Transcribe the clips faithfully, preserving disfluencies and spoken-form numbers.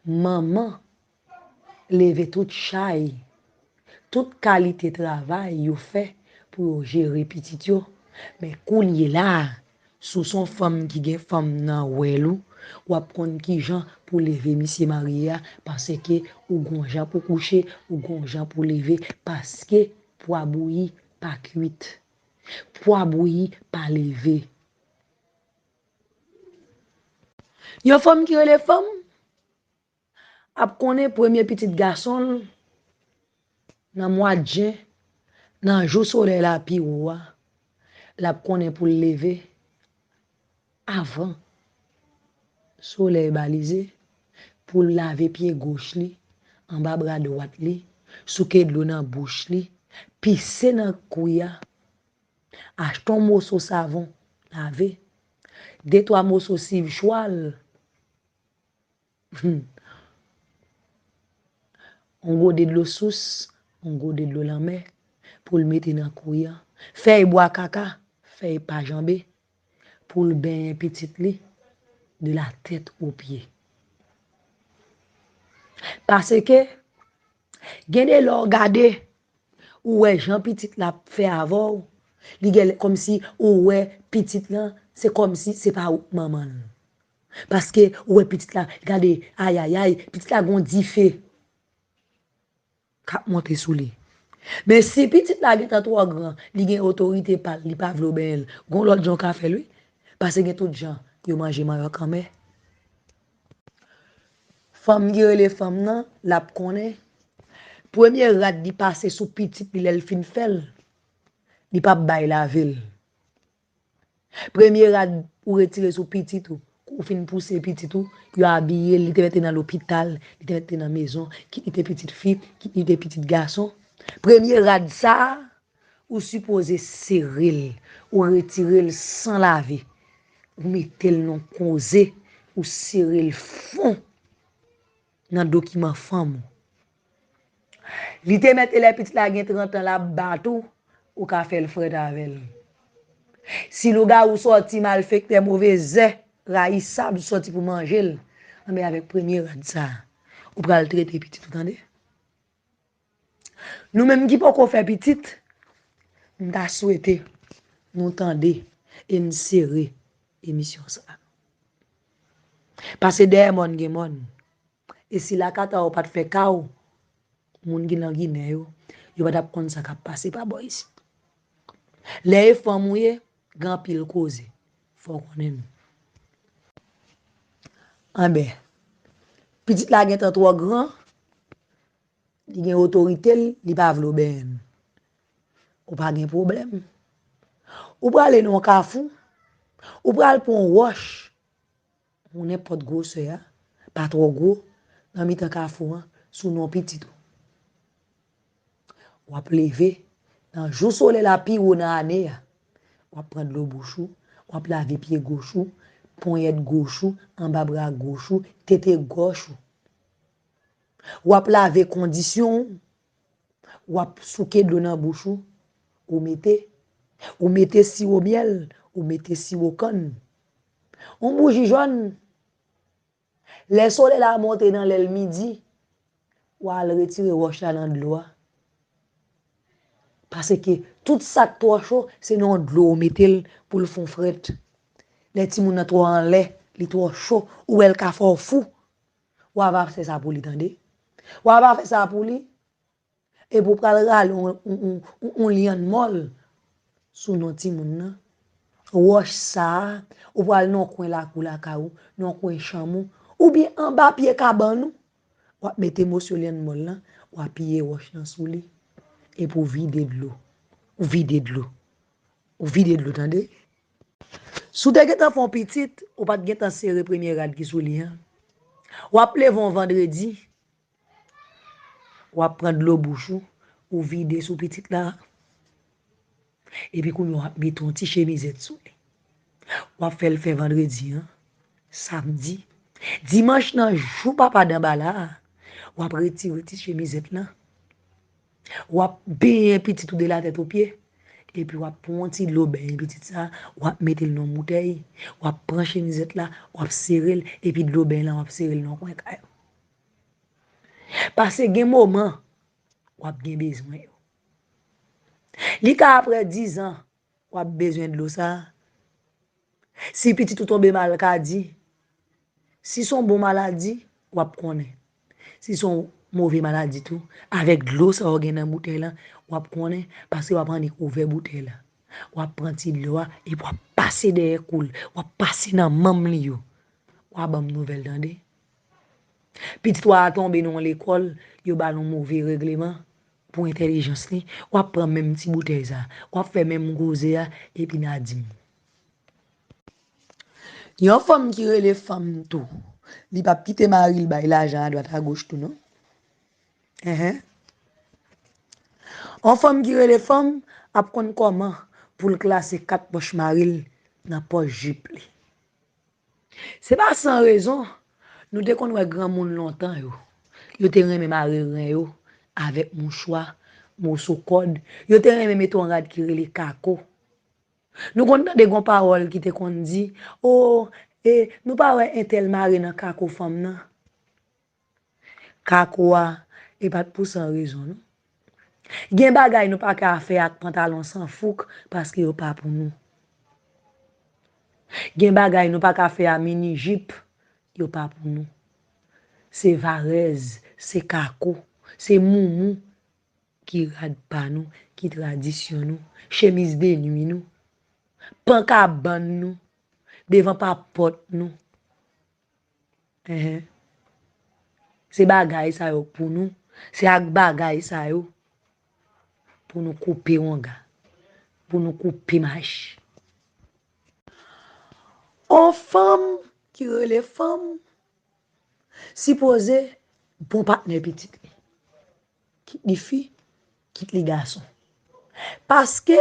Manman leve tout chay, tout kalite travay yo fè pou yo jere pitit yo. Men kounye la a, si w se yon fanm ki gen fanm nan wèl ou, w ap konn kijan pou leve misye marye a, paske ou gon jan pou kouche, ou gon jan pou leve, paske pwa bouyi pa kwit. Pwa bouyi pa leve. Yon fanm ki rele fanm ap konnen premye pitit gason l nan mwa jen, nan jou solèy la pi wo a, l ap konnen pou l leve avan solèy balize, pou l lave pye goch li, anba bra dwat li, souke dlo nan bouch li, pise nan kwi a, achte yon moso savon, lave, de twa moso siv chwal, hmm, yon gode dlo sous, yon gode dlo lanmè, pou l mete nan kwi a. Fèy bwa kaka, fèy pa janbe, pou l benyen pitit li de la tèt o pye. Paske, gen de lè w gade, ou wè jan pitit la ap fè avè w, li gen kòmsi ou wè pitit lan, se kòmsi se pa ou k manman l. Paske ou wè pitit la, gade, ayayay, pitit la gon dife k ap monte sou li. Men si pitit la gentan twò gran, li gen otorite pa l, li pa vle w benyen l, gon lòt jan w ka fè l wi. Paske gen tout jan yo manje manyòk anmè. Fanm ki rele fanm nan, l ap konnen. Premye rad li pase sou pitit li lè l fin fè l, li p ap bay lave l. Premye rad ou retire sou pitit ou, kou w fin pouse pitit ou, yo abiye l, li te mèt te nan lopital, li te mèt te nan mezon, kit li te pitit fi, kit li te pitit gason. Premye rad sa a, ou sipoze sere l, ou retire l san lave, ou mete l nan koze, ou sere l fon nan dokiman fanm ou. Li te mèt te lè pitit la gen trant an, l ap bat ou, ou ka fè l frèt avè l. Si lougawou sòti, malfektè, move zè, rayisab sòti pou manje l, anben avèk premye rad sa a, ou pral trete pitit ou, tande? Nou menm ki poko fè pitit, m ta swete nou tande e n sere emisyon sa a. Pase dèyè mòn gen mòn. E si lakata w pa t fè ka w, moun ki nan Ginen yo, yo pa t ap konn sa k ap pase pa bò isit. Lè e fanm ou ye, gen anpil koze. Fò w konnen nou. Anben, pitit la gentan twò gran, li gen otorite l, li pa vle w benyen l. Ou pa gen pwoblèm. Ou prale nan yon kafou, ou pral pran yon wòch, yon nenpòt gwosè a, pa twò gwo, nan mitan kafou an, sou non pitit ou. W ap leve, nan jou solèy la pi wo nan ane a, w ap pran dlo bouch ou, w ap lave pye goch ou, ponyèt goch ou, anba bra goch ou, tete gòch ou. W ap lave kondisyon w, w ap souke dlo nan bouch ou, ou mete, ou mete siwo myèl, ou mete siwo kann. Yon bouji jòn, lè solèy la monte nan lè l midi, w a al retire wòch la nan dlo a. Paske tout sa k twò cho, se nan yon dlo ou mete l pou l fon frèt. Lè timoun nan twò anlè, li twò cho, ou wè l ka fè w fou, w a va fè sa pou li, tande. W a va fè sa pou li, epi w pral rale yon, yon, yon, yon, yon lyann mòl sou non timoun nan. Wòch sa a, ou pral nan yon kwen lakou lakay ou, nan yon kwen chanm ou, oubyen anba pye kabann ou. W ap mete moso lyann mòl lan, w apiye wòch lan sou li, epi w vide dlo. Ou vide dlo. Ou vide dlo, tande? Si w te gentan fè yon pitit, ou pa t gentan sere premye rad ki sou li an. W ap leve yon vandredi, w ap pran dlo bouch ou, ou vide sou pitit la. Epi kounye a w ap mete yon ti chemizèt sou li. W ap fè l fè vandredi an, samdi. Dimanch nan jou papa Danbala a, w ap retire ti chemizèt lan. W ap benyen pitit ou de latèt o pye. epi w ap pran yon ti dlo beny pitit sa, w ap mete l nan yon boutèy, w ap pran chemizèt la, w ap sere l, epi dlo beny lan, w ap sere l nan yon kwen kay ou. Paske gen moman, w ap gen bezwen yo. Li ka apre diz an, w ap bezwen dlo sa a. Si pitit ou tonbe maladi, si se yon bon maladi, w ap konnen. Si se yon move maladi tou, avèk dlo sa w gen nan boutèy lan, w ap konnen, paske w ap annik ouvè boutèy la. W ap pran ti dlo a, epi w ap pase dèyè kou l, w ap pase nan manm li yo. W a ban m nouvèl, tande. Pitit ou a tonbe nan yon lekòl, yo ba l yon move regleman pou entèlijans li, w ap pran menm ti boutèy sa, w ap fè menm koze a, epi n a di m. Yon fanm ki rele fanm tou, li p ap kite mari l bay lajan adwat agoch tou non. Enhen. Yon fanm ki rele fanm ap konn kòman pou l klase kat pòch mari l nan pòch jip li. Se pa san rezon, nou te konn wè granmoun lontan yo. Yo te renmen mare ren yo avèk mouchwa, moso kòd. Yo te renmen mete yon rad ki rele kako. Nou konn tande gon pawòl ki te konn di, o, e, nou pa wè entèl mare nan kako fanm nan. Kako a, e pa t pou san rezon non. Gen bagay nou pa ka fè ak pantalon san fouk paske yo pa pou nou. Gen bagay nou pa ka fè a mini jip, yo pa pou nou. Se varèz, se kako, se moumou ki rad pa nou, ki tradisyon nou, chemiz de nwi nou, pan kabann nou, devan pa pòt nou. Enhen. Se bagay sa yo k pou nou. Se ak bagay sa yo pou nou koupe wanga. Pou nou koupe mach. On fanm ki rele fanm sipoze bon patnè pitit li. Kit li fi, kit li gason. Paske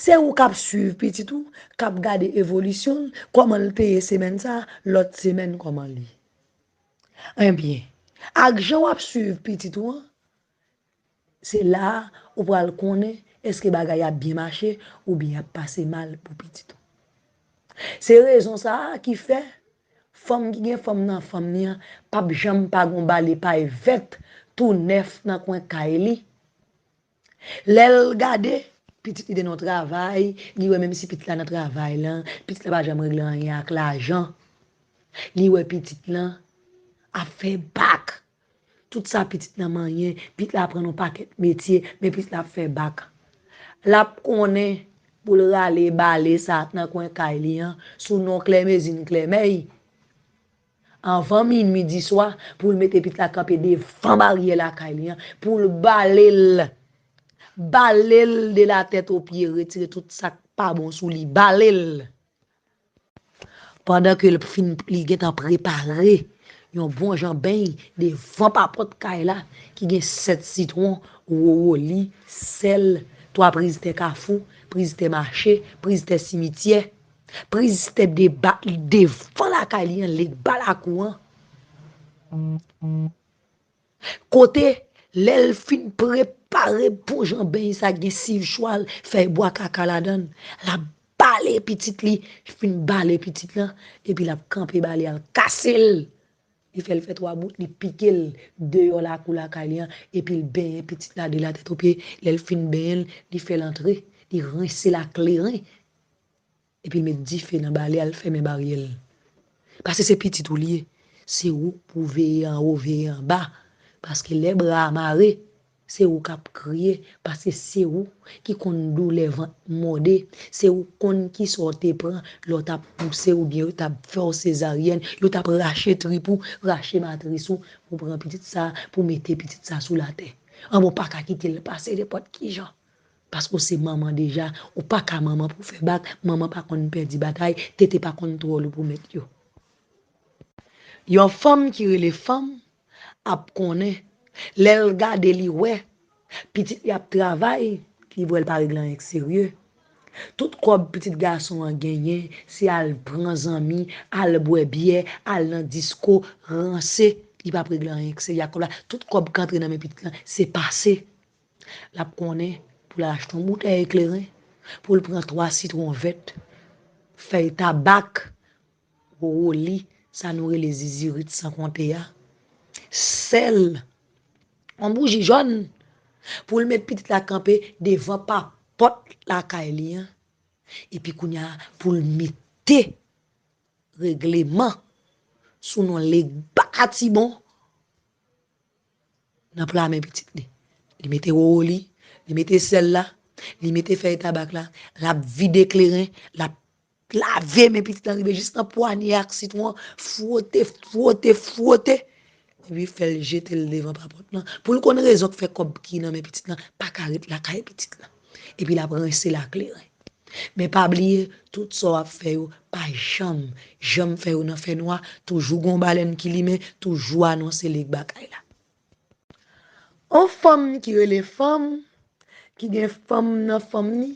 se ou k ap swiv pitit ou, k ap gade evolisyon l, kòman l te ye semèn sa, lòt semèn kòman l ye. Ebyen, ak jan w ap swiv pitit ou an, se la a ou pral konnen èske bagay ap byen mache oubyen y ap pase mal pou pitit ou. Se rezon sa a ki fè fanm ki gen fanm nan fanm li an p ap janm pa gon bale pay vèt tou nèf nan kwen kay li. Lè l gade, pitit li te nan yon travay, li wè menm si pitit la nan travay lan, pitit la pa janm regle anyen ak lajan. Li wè pitit lan ap fè bak. Tout sa pitit lan manyen, pitit la aprann yon pakèt metye, men pitit la ap fè bak. L ap konnen pou l rale bale sa nan kwen kay li an, sou non Klèmezin Klèmèy. Anvan minwi di swa, pou l mete pitit la kanpe devan baryè lakay li an, pou l bale l. Bale l de la tèt o pye, retire tout sa k pa bon sou li. Bale l. Pandan ke l fin, li gentan prepare yon bon jan beny devan papòt kay la, ki gen sèt sitwon, wowoli, sèl, twa priz tè kafou, priz tè mache, priz tè simityè, priz tè deba, devan lakay li an, legba lakou an. Kote, lè l fin prepare bon jan beny sa, gen siv chwal, fèy bwa kaka ladan l, l ap bale pitit li, fin bale pitit lan, epi l ap kanpe bale a, l kase l. Li fè l fè twa bout, li pike l deyò lakou lakay li an, epi l benyen pitit la de la tèt o pye. Lè l fin benyen l, li fè l antre, li rense l ak kleren. Epi l met dife nan bale a, l fèmen baryè l. Paske se pitit ou li ye. Se ou pou veye anwo, veye anba. Paske lè bra a mare, se ou k ap kriye. Paske se ou ki konn doulè vant mòde. Se ou konn kisa w te pran lè w t ap pouse oubyen yo t ap fè w sezaryèn, yo t ap rache trip ou, rache matris ou, pou pran pitit sa, pou mete pitit sa sou latè. Anben, w pa ka kite l pase nenpòt kijan. Paske w se manman deja, ou pa ka manman pou fè bak, manman pa konn pèdi batay, tete pa konn twò lou pou mèt yo. Yon fanm ki rele fanm ap konnen, lè l gade li wè, pitit li ap travay, li wè l pa regle anyen k serye. Tout kòb pitit gason an genyen, se al pran zanmi, al bwè byè, al nan disko, ranse, li p ap regle anyen k serye ak kòb la. Tout kòb k antre nan men pitit lan, se pase. L ap konnen pou l al achte yon boutèy kleren, pou l pran twa sitwon vèt, fèy tabak, wowoli, sa nou rele zizirit san konte a, sèl, yon bouji jòn, pou l met pitit la kanpe devan papòt lakay li an. Epi kounye a, pou l mete regleman sou non Legba Tibon nan pla men pitit li. Li mete wowoli, li mete sèl la, li mete fèy tabak la, l ap vide kleren, l ap lave men pitit lan rive jis nan pwanye ak sitwon, fwote, fwote, fwote. Epi fè l jete l devan papòt lan. Pou l konn rezon k fè kòb ki nan men pitit lan pa ka ret lakay pitit lan. Epi l ap rense l ak kleren. Men pa bliye, tout sa w ap fè yo, pa janm, janm fè yo nan fènwa, toujou gon balèn ki limen, toujou anonse Legba kay la. On fanm ki rele fanm, ki gen fanm nan fanm li,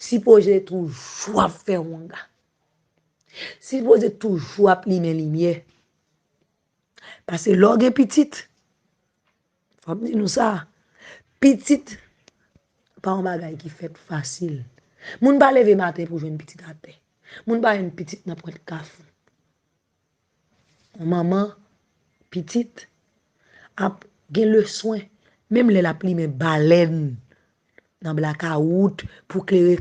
sipoze toujou ap fè wanga. Sipoze toujou ap limen limyè. Paske lè w gen pitit, fò m di nou sa, pitit pa yon bagay ki fèt fasil. Moun pa leve maten pou jwenn pitit atè. Moun pa jwenn pitit nan pwent kafou. Yon manman, pitit, ap gen leswen, menm lè l ap limen balèn nan blakawout pou klere